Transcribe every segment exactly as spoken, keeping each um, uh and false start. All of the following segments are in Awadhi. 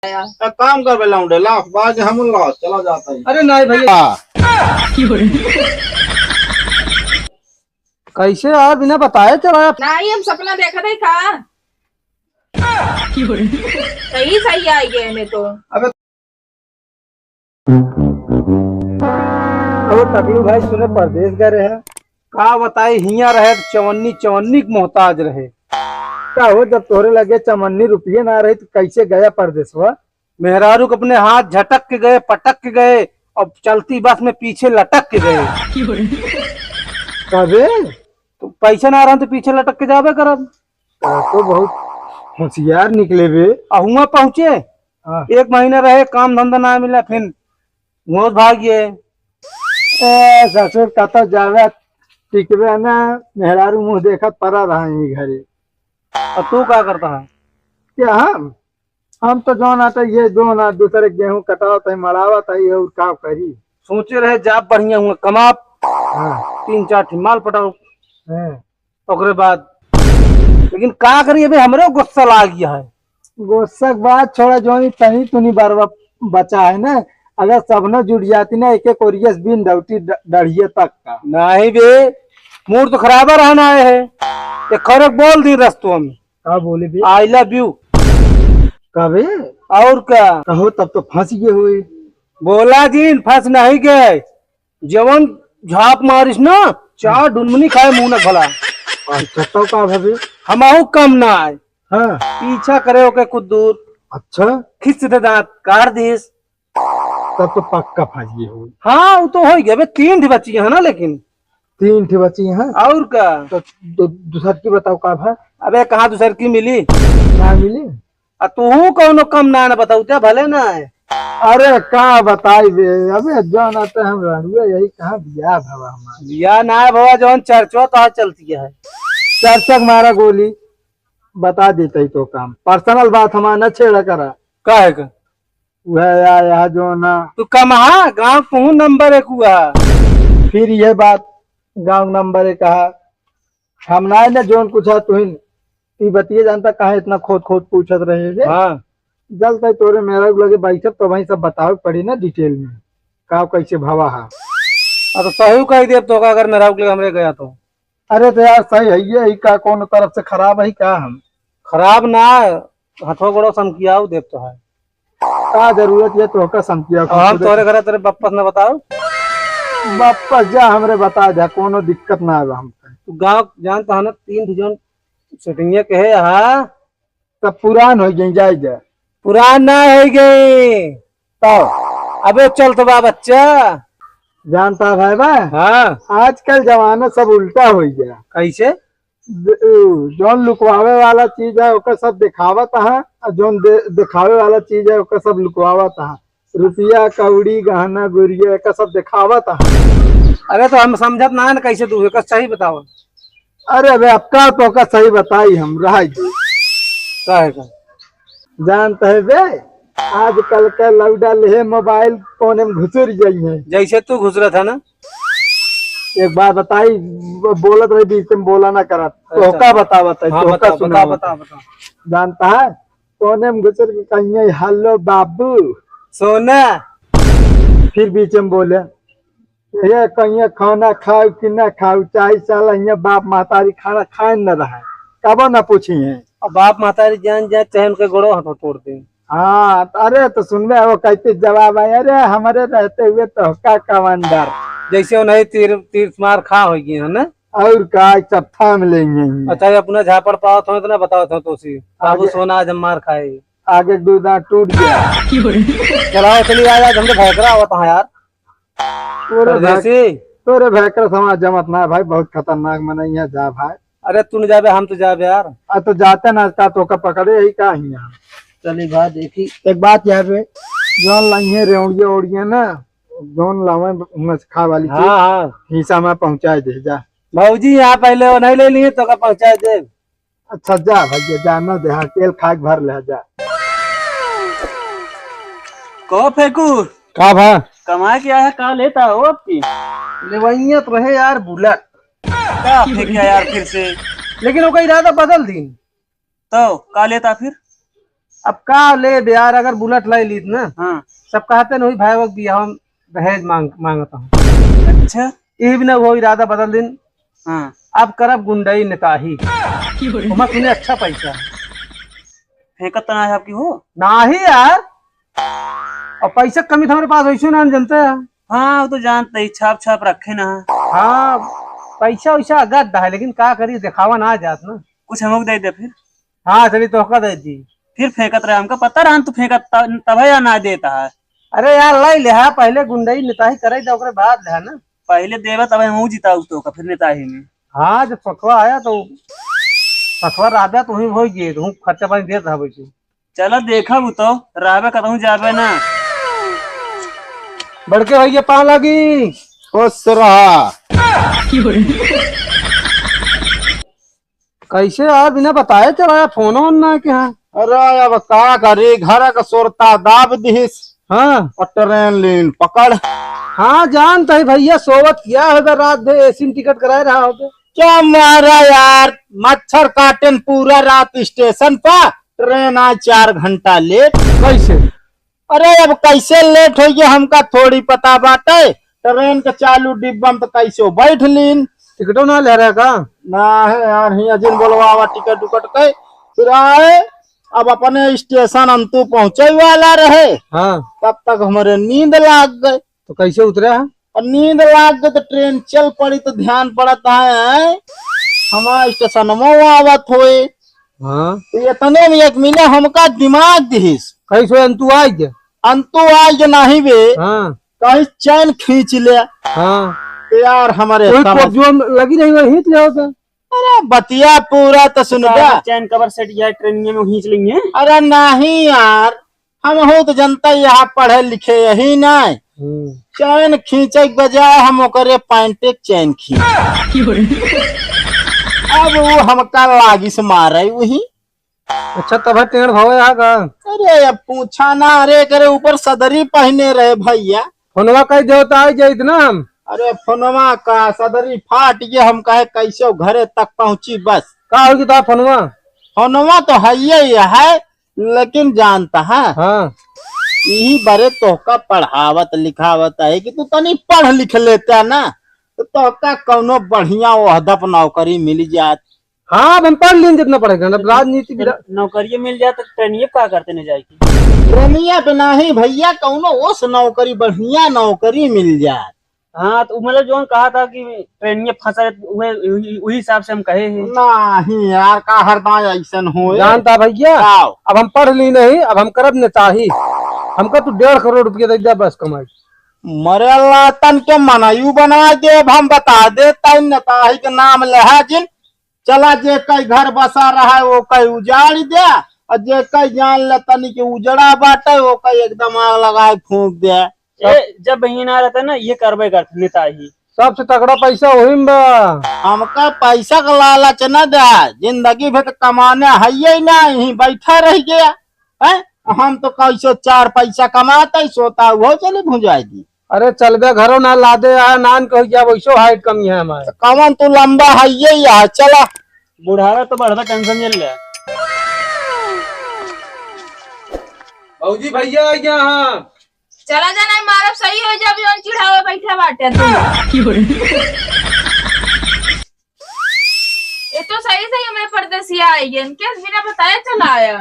एक काम कर बे लौंडे, लाओ, बाद में हम लाओ, चला जाता है। अरे नहीं भैया। हाँ। कैसे यार, बिना बताए चला यार? नहीं, हम सपना देखा था का? सही सही आई गए हमें तो। अबे अबे टकलू भाई, सुने परदेस गए रहे। का बताई, हियां रहे त चवन्नी, चवन्नी के मोहताज रहे। का हो, जब तोहरे लगे चवन्नी रुपये ना रहे तो कैसे गया परदेसवा? मेहरारू के अपने हाथ झटक के गए, पटक के गए, और चलती बस में पीछे लटक के गए। कबे? तो पैसा ना रहा तो पीछे लटक के जाबे करब। तो बहुत होशियार निकले बे। आ हुआ पहुँचे, हाँ। एक महीना रहे, काम धंधा ना मिला, फिर हुआ भाग गए। ए ससुर, कतौ जावे टिकबे ना, मेहरारू मुँह देखत पड़ा रहा यहीं घरे। और तू का करता है? क्या हम? हम तो जौन आता ये जौन आ दूसरे गेहूं कटावत है, मड़ावत है, ये और का करी? सोचे रहे जाब बढ़िया हुआ कमाब, हाँ। तीन चार ठे माल पटाओ। हाँ। ओकरे बाद लेकिन का करी, अबे हमरे गुस्सा लाग गया है। गुस्सा के बात छोड़ा, जौन ई तनी तुनी बरवा बचा है ना, अगर सबनो जुट जाती ना, एक एक ओरियस बिन डौटी ड-, डढ़िए तक का। नहीं बे, मूड तो खराबा रहना है। एक खरक बोल दी रस्तों में। का बोले बे? I love you। कबे? और का? कहो, तब तो फंस गए हुए। बोला जिन, फंस नहीं गए। जवन झाप मारिस ना, चार डुनमुनी खाए मुंह न भला। अच्छा, तब का भवे? हमहू कम ना आए। हाँ। पीछा करे ओके कुछ दूर। अच्छा। खिस दे दांत काट दिस। तब तो पक्का फंस गए हो। हाँ, वो तो हो ही गया। अबे तीन ठे बची है ना, लेकिन। तीन ठे बची हैं। और का? तो दू-, दूसर की बताओ का भा? अबे कहाँ दूसर की मिली? ना मिली? आ तू कौनो कम ना, ना बताऊ ते भले ना है। अरे का बताई बे, अबे जौन आते हम रहुए यही कहाँ बियाह भवा हमार। बियाह ना है भवा, जौन चर्चवा तो चलती है। चर्चा के मारा गोली, बता देते ही तो काम। पर्सनल बात हमारा न छेड़ा करा। काहे का? वह या, या जो ना। तू कमहा गाँव कहूँ नंबर एक हुआ। फिर यह बात गाँव नंबर एक कहा। हम ना, ना जोन कुछ है तुहिन। ई बतिये जानता काहे इतना खोद खोद पूछत रहे रे? हाँ। जल तय तोरे मेहरारू लगे बैठब तो वहीं सब बतावे पड़ी ना डिटेल में। का कैसे भवा है। हाँ, तो सही कह देब तो का, अगर मेहरारू लगे हमरे गया तो। अरे तो यार सही है ये, ई का कौन तरफ से खराब है का हम? खराब ना, हथवा गोड़ो समकियाऊ देब तो है। का जरूरत ये तोहका समकिया अब हम खुद तोरे घरे तेरे बप्पस न बताओ। बप्पस जा हमरे बता जा, कोनो दिक्कत ना आवे हमके। तू गाँव जानता है ना, तीन ठे जौन सेटिंगे के है, हाँ। तब पुरान हो गई, जाए जा। पुरान ना हो गई। तो अबे चल तो बा बच्चा। जानता है भाई बा? हाँ। आजकल जमाना सब उल्टा हो गया। कैसे? द-, उ, जौन लुकवावे वाला चीज है, ओकर सब दिखावत है, आ जौन दे-, दिखावे वाला चीज है, ओकर सब लुकवावत है। रुपया, कौड़ी, गहना, गुरिया, एकर सब दिखावत है। अरे, तो हम समझत ना है ना, कैसे तू एकर सही बतावा। अरे, अबे, अब का तो ओकर सही बताई हम, रह गई। काहे का? जानत है बे, आजकल के लौंडा लेहे मोबाइल कोने में घुसुर जाई है। जैसे तू घुसरत है ना। एक बात बताई, ब-, बोलत रही बीच में, बोला ना करत। अच्छा। तोहका बतावत है, हाँ, तोहका बता, बता, सुनावत बता, है। बता। जानता है, कोने में घुसर के कहिए, "हेलो बाबू।" सोना। फिर बीच में बोले, ये कहिए खाना खाओ कि ना खाओ, चाहे साला हियाँ बाप महतारी खाना खाए न रहे, कबो ना पूछी है। अब बाप महतारी जान जाए, चाहे उनके गोड़ो हाथों तोड़ दे। हाँ, अरे तो सुनबे, वो कहते जवाब आए, "अरे हमारे रहते हुए तो का कमांडर।" जैसे उन्हें तीर, तीर मार खा हो गए है ना। और का, सब थाम लेंगे। अच्छा, ये अपना झापड़ पावत हो, इतना बतावत हो तो सी। बाबू आगे सोना आज हम मार खाए। आगे दो दांत टूट गया। चलाओ, चलिए, आज, आज हमको भैकरा आवत है यार। तोरे परदेसी। भैक-, तोरे भैकर समाज जमत ना है भाई, बहुत खतरनाक मनई है, जा भाई। अरे तू न जाबे, हम तो जाबे यार। आ तो जाते ना, का तो का पकड़े ही का ही यहाँ। चली भाई देखी। एक बात यार रे, जौन लाइए रेवड़िया ओड़िया ना, जौन लावे हुआं से खा वाली चीज, हाँ, हाँ। हिस्सा में पहुँचाए दे जा। भौजी यहाँ पहले वो नहीं ले लिए तो का पहुँचाए दे। अच्छा, जा भैया, जा, न दे, हाँ, तेल खाए के भर ले, जा। कहो फेंकू। का भा? कमाए के आया है, का लेता हो आपकी? लेवइया तो रहे यार, बुलेट। का फेंक गया यार फिर से? लेकिन ओकर इरादा बदल दीन। तो का लेता फिर? अब का लेब यार, अगर बुलेट लाई लीत ना, हाँ। सब कहते न, वही भाई वक्त बियाह में दहेज मांग, मांगत हूँ। अच्छा। ये भी ना, वो इरादा बदल दिन। हाँ। अब करब गुंडई नेताही। ओमा सुने अच्छा पैसा। फेंकत तो ना है आपकी हो? नाही यार, और पैसा कमी तो हमारे पास वैसे ना जनते हैं। हाँ, वो तो जानते ही, छाप छाप रखे ना। हाँ, पैसा वैसा गद्दा है, लेकिन का करी, दिखावा ना जात ना। कुछ हमको दे दे फिर। हाँ, चली तोहका दे दी। फिर फेंकत रहे, हमका पता रहा तू फेंकत त-, तबे या ना देता है। अरे यार, लाई ले, हाँ, पहले गुंडई नेताही करे दे, ओकरे बाद ले, हाँ ना। पहले देवे तबे हम जिताऊ तोहका, फिर नेताही में। हाँ, जब सखवा आया तो सखवा राजा तो वहीं हो गए, तो हूँ खर्चा पानी देत रहा बैठे। चला देखा वो तो, रावे कतहूँ जावे ना। बड़के भैया पाँव लागी। खुश रहा। कैसे यार, बिना बताए चला आया, फोन वोन ना के? हाँ। अरे अब का करी, घर का सुरता दाब दिहिस। हाँ। और ट्रेन लीन पकड़। हाँ, जानत ही भैया, सोवत किया होगा रात भर, एसी में टिकट कराए रहा होगा। क्या मारा यार, मच्छर काटेन पूरा रात स्टेशन पर, ट्रेन आए चार घंटा लेट। कैसे? अरे अब कैसे लेट होइ गया, हमका थोड़ी पता बाटे। ट्रेन के चालू डिब्बा में तो कैसे बैठ लीन। टिकटो ना ले रहा का? ना है यार, हियाँ जिन बोलवावा टिकट उकट के। फिर आए, अब अपने स्टेशन अंतु पहुँचे वाला रहे। हाँ। तब तक हमरे नींद लाग गए। तो कैसे उतरे हैं? और नींद लाग गए तो ट्रेन चल पड़ी तो ध्यान पड़त है, हमारा स्टेशनमो आवत होए। हाँ। तो इतने में एक मिले हमका दिमाग दिहिस। कैसे अंतु आइ गए? अंतु आइ गए नहीं बे। हाँ। कहीं चैन खींच ले। हाँ। तो यार हमरे कोई समझ कोप जो लगी नहीं, वही खींच ले होता। अरे बतिया पूरा तो सुन का बे। चैन कवर सेट या ट्रेनिया में खींच लेंगे। अरे नहीं यार, हम हो तो जनता यहाँ पढ़े लिखे यही नहीं। हम्म। चैन खींचे के बजाय हम ओकरे पैंटे के चैन खींच। अब वो हमका लागिस मारे वही। अच्छा, तब टेढ़ भवे आ का? अरे, अब पूछा ना, अरे, एकरे ऊपर सदरी पहने रहे भैया। फोनवा कई देवता आई जाइत ना हम। अरे, फोनवा का सदरी फाट गए, हम कहे कैसे घरे तक पहुँची बस। का होगी तो फोनवा? फोनवा तो है ही है, लेकिन जानता है, हाँ। यही बरे तोहका पढ़ावत लिखावत है कि तू तनी पढ़ लिख लेता ना, तो तोहका कौनो बढ़िया ओहदा पर नौकरी मिल जात। हाँ, अब हम पढ़ लीन जितना पढ़ेगा ना, राजनीति बिना नौकरिये मिल जाए तो ट्रेनिये का करते नहीं जाए की? ट्रेनिये पे नहीं भैया, कौनो ओस नौकरी, बढ़िया नौकरी मिल जाए। हाँ, तो मतलब जौन कहा था कि ट्रेनिये फंसा है, वही, वही, वही हिसाब से हम कहे हैं। नहीं यार, का हरदम ऐसन होए? जानता भैया, आओ। अब हम पढ़ ली नहीं, अब हम करब नेताही। हमका तू डेढ़ करोड़ रुपया दे दे बस कमाई। मरे लातन के मनयू बना दे, अब हम बता दे, तैं नेताही के नाम लेहा जिन, चला जे कई घर बसा रहा है, वो कई उजाड़ दे, और जे कई जान ले तनी के उजड़ा बाटे, वो कई एकदम आग लगाए फूंक दे। ए, जब बहिन आ रहता ना, ये करबे करते नेता ही। सबसे तगड़ा पैसा वही में बा। हमका पैसा का लालच न दे, जिंदगी भर तो कमाने है ही ना, यहीं बैठा रह गया है। हम तो कैसे चार पैसा कमाते, सोता हुआ चले भुंजाई दी। अरे चलबे घरो ना लादे आ, नान कह गया, वैसो हाइट कमी है हमारे। तो कमन तू लंबा है ये यार, चला। बुढ़ावे तो बढ़बे, टेंशन झेल ले। भौजी भैया आ गया हाँ। चला जाना, मारब सही हो जाबे, जौन चिढ़ावे बैठा बाटे तू। ये तो सही सही हमें परदेसिया आई है, इनके बिना बताए चला आया।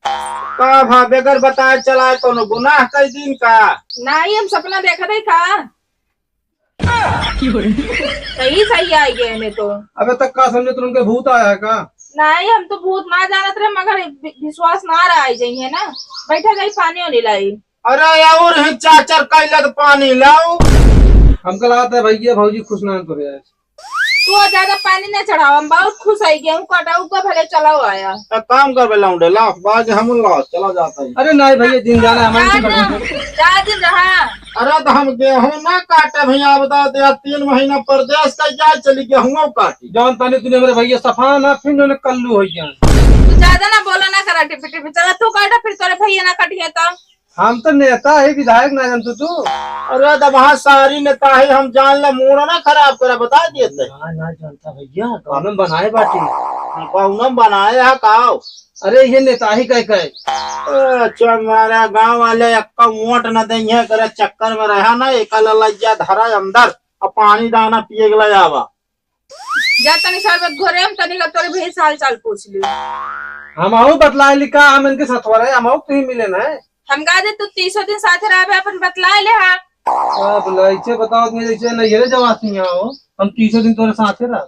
का भा, बेगर बताए चला आए, कोनो गुनाह कई दिन का? नहीं, हम सपना देखत है का? सही सही आई गए हमें तो। अबे तक का समझे, तुम उनके भूत आया है का? नहीं, हम तो भूत ना जानत रहे, मगर वि-, विश्वास ना रहा आई जाइए ना। बैठा जाई, पानी होने लाई। अरे और ही चाचर कैला तो पानी लाओ। हमका लागत है भैया भौजी खुश ना तो रहे। तू ज्यादा पानी ना चढ़ावा, हम बहुत खुश है, गेहूं काटा उका भले चलाओ आया। एक काम कर बे लौंडे, लाओ, बाज हम लाओ, चला जाता है। अरे नहीं भैया, जिन जाना है हमारे ना, से ना, बढ़िया। जा दिन रहा। अरे तो हम गेहूं ना काटे भैया, बता दे यार, तीन महीना परदेश का जाए चली गेहूं काटी। जौन तनी तूने मेरे भैया सफा ना, फिर उन्होंने कल्लू हो गया। तू ज्यादा ना बोला ना करा, टिपी टिपी चला, तू काटा, फिर तोरे भैया ना कटिए तो। हम तो नेता ही, विधायक ना जानतू तू। अरे तो वहाँ सारी नेता ही, हम जान ले, मूड ना खराब करे, बता दिए थे। ना, ना जानता भैया, कौन बनाए बाटी? कौन बनाए है काव? अरे ये नेता ही कह कह। अच्छा, हमारा गाँव वाले एक्का वोट न देंगे करे चक्कर में रहा ना, एक ललैया धरा अंदर, अब पानी दाना पिए के ले आवा। जा तनी शरबत घोरे, हम तनी का तोरे भैया से हाल चाल पूछ ली। हम आऊ बतलाए लिखा, हम इनके सथवा रहे, हम आऊ तुही मिले ना। हम कहा दे तू तीसों दिन साथे रहबे, अपन बतलाए ले हा। अब लइसे बताओ, तुम जैसे नैहरे जवासी यहाँ हो, हम तीसों दिन तोरे साथे रह।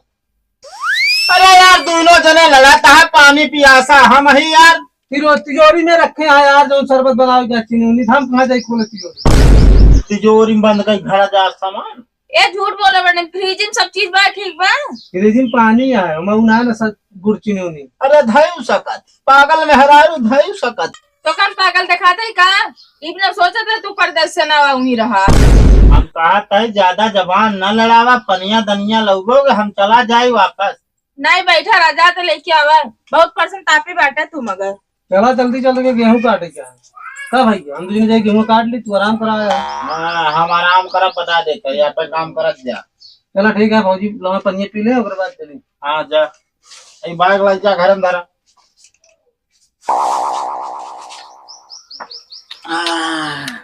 अरे यार, दोनों जने लड़ाता है, पानी पियासा हम ही यार। फिर वो तिजोरी में रखे हैं यार, जो शरबत बनाओ क्या चीनी उनी, हम कहाँ जाए खोले तिजोरी? तिजोरी में बंद कर घर जा सामान। ए, झूठ बोले बड़े, फ्रिज में सब चीज बा, ठीक बा? फ्रिज में पानी है, हम ना ना सब गुड़ चीनी उनी। अरे धयू सकत, पागल मेहरारू धयू सकत। तो कम पागल दिखाते ही का? इतना सोचत है तू परदेस से ना वहीं रहा। हम कहा तय ज्यादा जबान न लड़ावा, पनिया दनिया लउबोगे, हम चला जाई वापस। नहीं बैठा रह, जा तो लेके आवा, बहुत परसेंट तापी बाटे तू मगर। चला जल्दी चल के गेहूं काटे क्या? का भैया, हम दोनों जाए गेहूं काट ली, तू आराम करा। हाँ, हम आराम करा, पता देते, यहाँ पे काम करत जा। चला ठीक है भौजी, लो पनिया पी ले, ओकर बाद चली। हाँ जा, ये बैग लाई जा, घर में धरा।